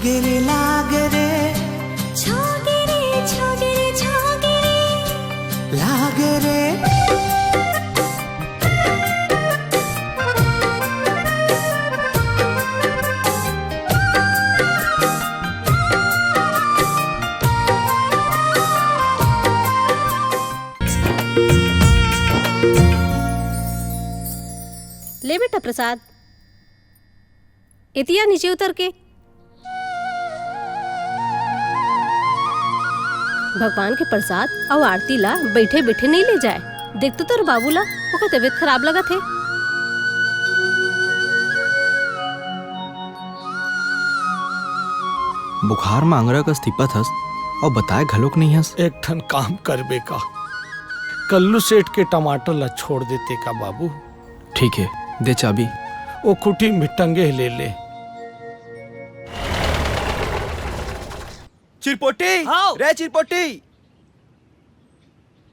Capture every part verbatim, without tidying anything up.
गिरे लाग रे, छो गिरे, छो गिरे, छो गिरे। लाग रे। ले बेटा प्रसाद, एतिया नीचे उतर के। भगवान के प्रसाद अउ आरती ला बइठे बइठे नइ ले जाय। देख तो तोर बाबू ला, ओकर तबीयत खराब लगत हे। बुखार म अंगरा कस तिपत हस, अउ बताय घलोक नइ हस। एक ठन काम करबे का, कल्लू सेठ के टमाटर ला छोड़ देते का बाबू? ठीक हे, दे चाबी। ओ खुटी में टंगे हे, ले ले। चिरपोटी, हाव। रे चिरपोटी।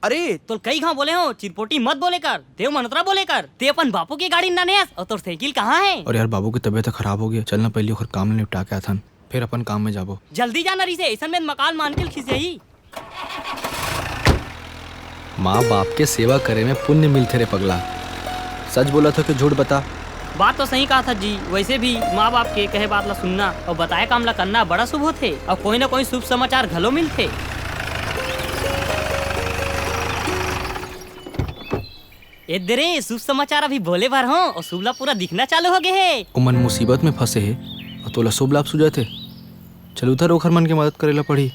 अरे तोल कई घांव बोले हों, चिरपोटी मत बोले कर, देव मनोतरा बोले कर। ते अपन बापू के गाड़ी नाने हस, अउ तोर साइकिल कहाँ हे? अरे यार, बाबू के तबीयत खराब हो गे, चल ना पहिली ओखर काम ल निपटा के आथन, फेर अपन काम में जाबो। जल्दी जाना रहिसे, अइसन में मकाल मानकिल खिसियाही। माँ बाप के सेवा करे में पुण्य मिलथे रे पगला। सच बोलत हों कि झूठ बता? बात तो सही कहत हस जी, वइसे भी माँ बाप के कहे बात ला सुनना अउ बताए काम ला करना बड़ा शुभ होथे, अउ कोई ना कोई शुभ समाचार घलो मिलथे। ए दे रे, शुभ समाचार अभी बोले भर हों, अउ शुभ लाभ पूरा दिखना चालू हो गे हे। ओमन मुसीबत में फंसे हे, अउ तोला शुभ लाभ सूझत हे। चल उधर ओखर मन के मदद करे ला पड़ही।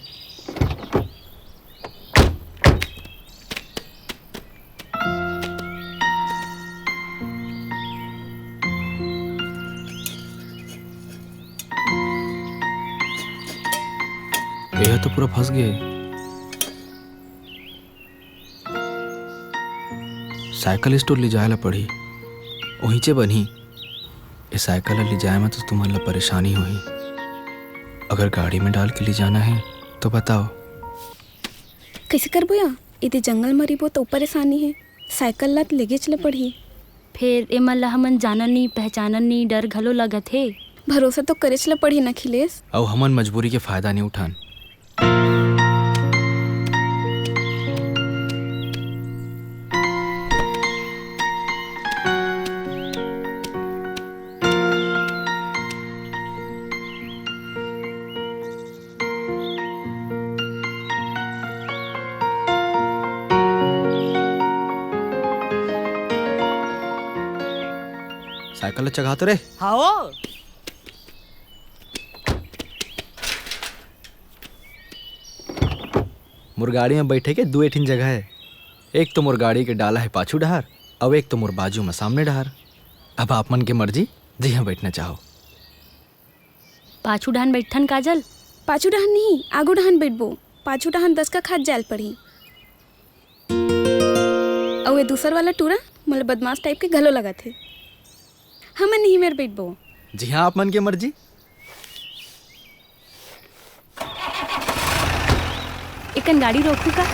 एहा तो पूरा फंस गे हे। साइकिल स्टोर ले जाए ला पड़ही, उहींचे बनही। ए साइकिल ला ले जाए में तो तुमन ला परेशानी होही। अगर गाड़ी में डाल के ले जाना हे तो बताओ। कइसे करबो या? एदे जंगल म रहिबो तो परेशानी हे। साइकिल ला तो लेगेच ले पड़ही। फेर एमन ला हमन जानन नी, पहचानन नी, डर घलो लगत हे। भरोसा तो करेच ले पड़ही न अखिलेश। अउ हमन मजबूरी के फायदा नइ उठान। साइकिल ल चघा तो रे। हाँ ओ। मोर गाड़ी में बैठे के दू ठिन जगह हे। एक तो मोर गाड़ी के डाला हे पाछू डहार, अउ एक तो मोर बाजू में सामने डहार। अब आप मन के मर्जी, जिहां बैठना चाहो। पाछू डहान बैठन काजल? पाछू डहान नहीं, आगू डहान बैठबो। पाछू डहान दस का खात जायल पड़ही। अउ ये दूसर वाला टूरा मोला बदमाश टाइप के घलो लगत हे। हमन नहीं मेर बैठबो। जिहां आप मन के मर्जी। एकन गाड़ी रोकहू का?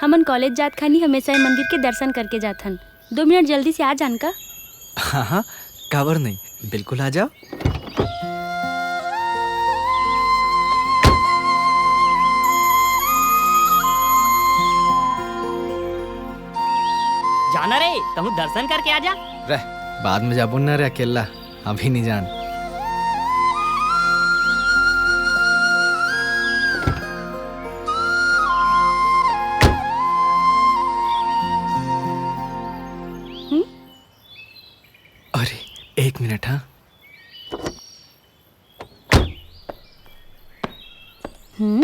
हमन कॉलेज जात खानी हमेशा ये मंदिर के दर्शन करके जाथन। दो मिनट जल्दी से आ जान का? हाँ, हाँ, काबर नहीं, बिल्कुल आ जाओ। जाना रे, तहूँ दर्शन करके आ जा। रह, बाद में जाबो ना रे अकेला, अभी नहीं जान। हम्म? अरे, एक मिनट, हाँ। हम्म?